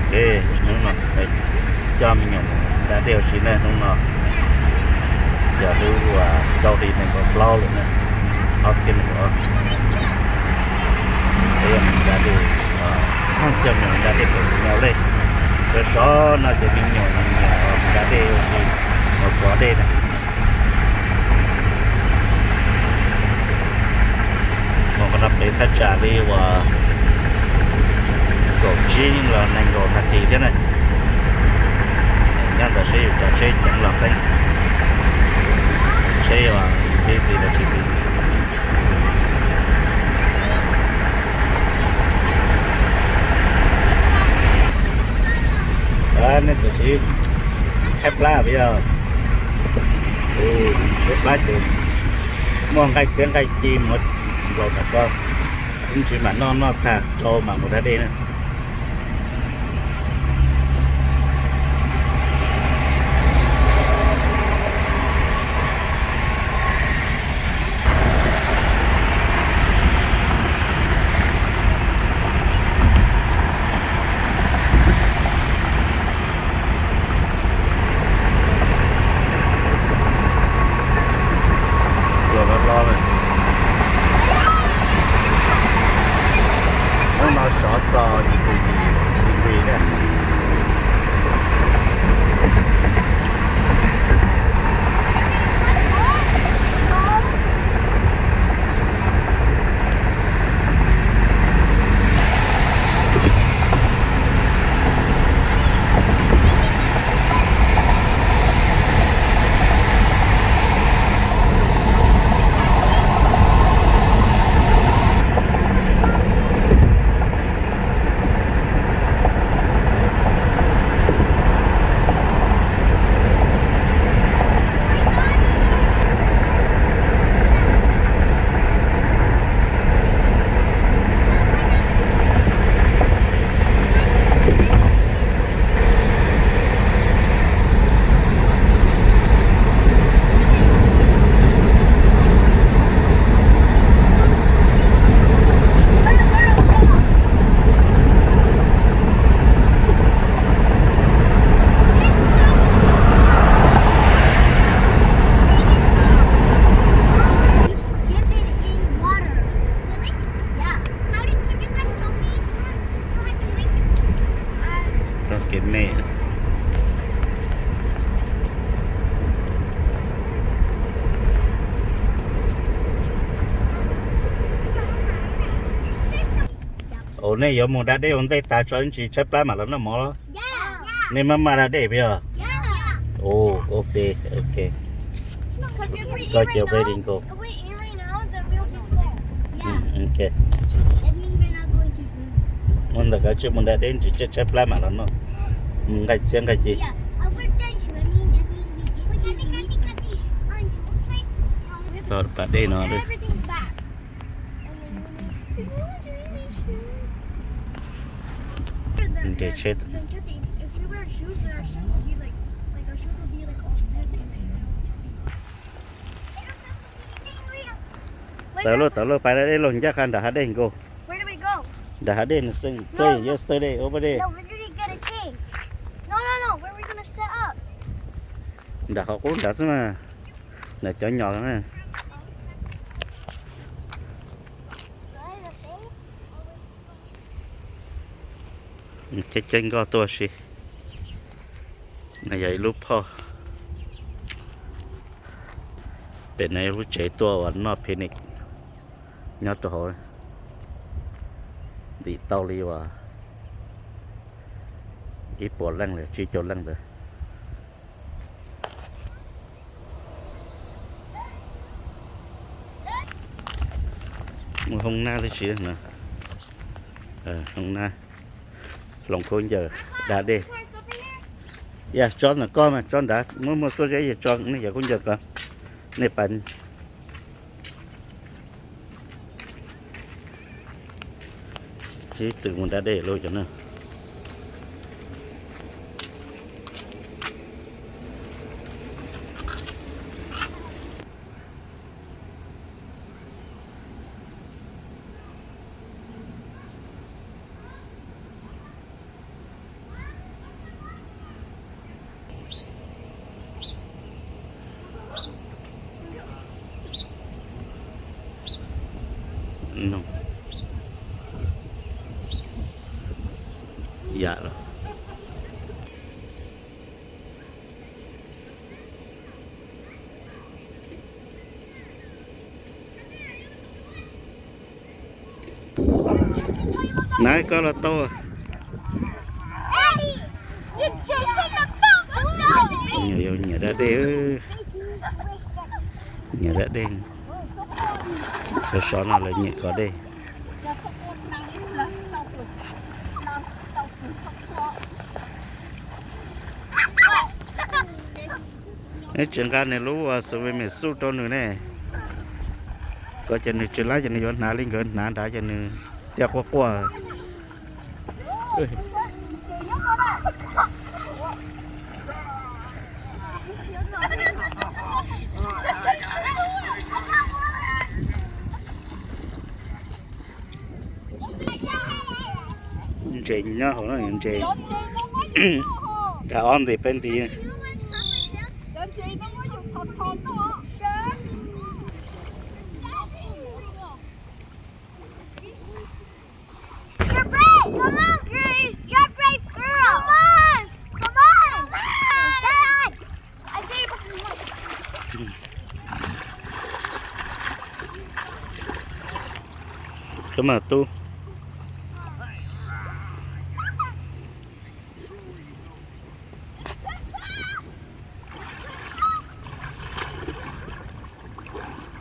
Hnub no coj me nyuam mus da dej ua si na hnub no. Yog lub uas rau hli nees nkaum plaub lawm na, ob txhiab nees nkaum ob. Peb yog mus da dej, coj me nyuam da dej pem xi nyos lej. Sov sov no ces me nyuam me nyuam da dej ua si, mus pov dej na. Mus qhov no pem thaj tsam li uas kaum tsib los nees nkaum nas this thiab na. Nyob ntawm seb yus cov tsheb ceev los qeeb, tsheb uas busy los tsis busy. Nej txawm siv tshaib plab puas yog? Tshaib plab ces muaj nqaij txhiab nqaij ci mus nkaus tom ko, ib ntsis mam noj noj tag rau mam mus da dej na. Hnub no sov txog yim tus yim degree na. Txoj kev me. Ua nej yuav mus da dej ua ntej tas tso ib ntsis tshaib plab mam los noj mov los? Nej maj maj da dej puas yog? Ok, ok. Koj cia peb li nkaus. Ua ntawm kav tsij mus da dej ntsis tshaib plab mam los noj. Mus nqaij txhiab nqaij ci. Txog pas dej no. Nres tsheb. Tawm lauj, tawm lauj, pais da dej lauj, ncaj qha nram hav dej nkaus. Nram hav dej no xeem, yesterday, over there. Nram qhov qub nrad xwb mas, nram cov nyom na. Caij caij nkoj tuaj si. No yog ib lub phoj. Pem no yog lub tsev tuaj uas noj picnic nyob rau hauv. Ntim tau li uas ib puas leej los tsib caug leej ntawd. Muaj hoob nab tib si no. Hoob nab, hloov khaub ncaws, da dej. Yog tso ntawm koj mas tso nrad, muab muaj xuab zeb yog tso nej cov khaub ncaws ko, nej pais. Ib tug mus da dej lauj cov no. Yam los. Nab, koj los tau. Nyiam dab dej, nyiam dab dej. Sov sov no lawv nyiam kov dej. Neb tsis nqa nws lub swimming suit rau nws ne, kom ces nws tsis laib ces nws yuav hnav li nkawd hnav nrad ces nws thiaj quaj quaj. Ntses nyob hauv no, ntses. Nrad ob nti peb nti. You're brave. Come on, Grace. You're a brave girl. Come on. Come on. Come on. Koj mas tub,